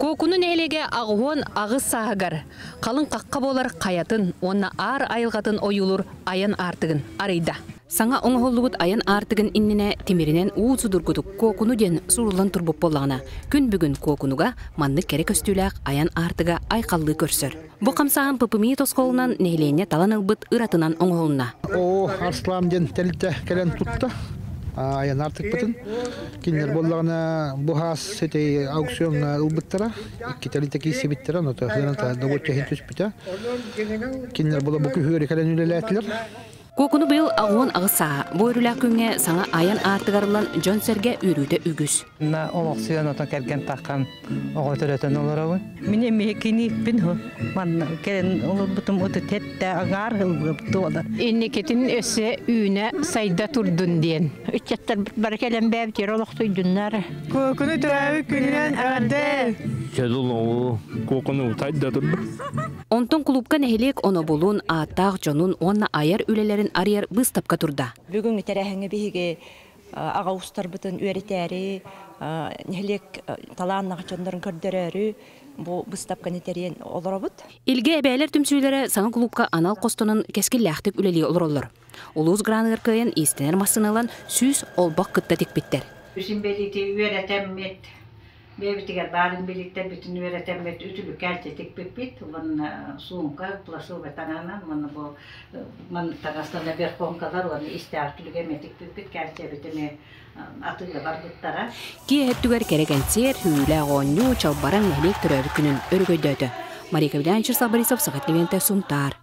Куокуну нэһилиэгэ 88 сааһыгар халыҥ хахха буолар хайатын уонна аар айылҕатын ойуулуур айан аартыгын арыйда. Саҥа оҥоһуллубут айан аартыгын иннинэ тимиринэн уу судургутук Куокуну диэн суруллан турбут буоллаҕына, күн бүгүн Куокунуга маннык кэрэ көстүүлээх айан аартыга айхаллыы көрсөр. Бу хамсааһын ППМИ тосхолунан нэһилиэнньэ талан ылбыт ыратынан оҥоһулунна. Оо, Арслан диэн тэрилтэ кэлэн тутта. Айан артыкпытын. Кинилэр буоллаҕына бу хаас сити аукциоҥҥа ылбыттара. Икки тэрилтэ киирсибиттэрэ, онно сыаната добуочча иһин түспүтэ. Кинилэр була бу күһүөрү кэлэн үлэлээтилэр. Куокуну быйыл 88 сааһа. Бу үөрүүлээх күҥҥэ саҥа айан аартыгар ылан дьон-сэргэ үөрүүтэ үгүс. На олохсуйан ото кэргэн таххан оҕо төрөтөн олоробун. Мин эмиэ кинииппин манна кэлэн олорбутум оту тетте агаар туола. Инникитин өссө үүнэ сайда турдун диэн. Ыччаттар бары кэлэн бэбитер олохтуйдуннар. Куокуну төрөөбүт күнүнэн эҕэрдэ! Кэлин куокуну тайда турду. Онтон кулуупка нэһилиэк онобулун, ааттаах дьонун уонна айар үлэлэрин арыйар быыстапка турда. Бүгүҥҥү тэрээһиҥҥэ биһиги аҕа уустарбытын үөрэтээри, нэһилиэк талааннаах дьоннорун көрдөрөөрү бу быыстапканы тэрийэн олоробут. Илгэ эбээлэр түмсүүлэрэ саҥа кулуупка анал хостонон кэскиллээхтик үлэлии олороллор. Улуус граныгар кыайан иистэнэр массыыналан 100 олбох кытта тикпиттэр. Үсүн бэлиити үөрэтэммит Бэйэбитигэр баар инбэлииттэрбитин үөрэтэммит үтүлүкээн тикпиппит уонна суумка, пласовый таҥаһынан уонна бу маннык таҥастан верхонкалар уонна истээх үтүлүгэ эмиэ тикпиппит, кээччэбит эмиэ атыыга барбыттара. Киэһэ өттүгэр кэрэ кэнсиэр, хүүлээх оонньуу, чалбараҥ нэһилиэк төрөөбүт күнүн өрөгөйдөөтө. Мария Кавлян, Борисов, Саха Сунтаар.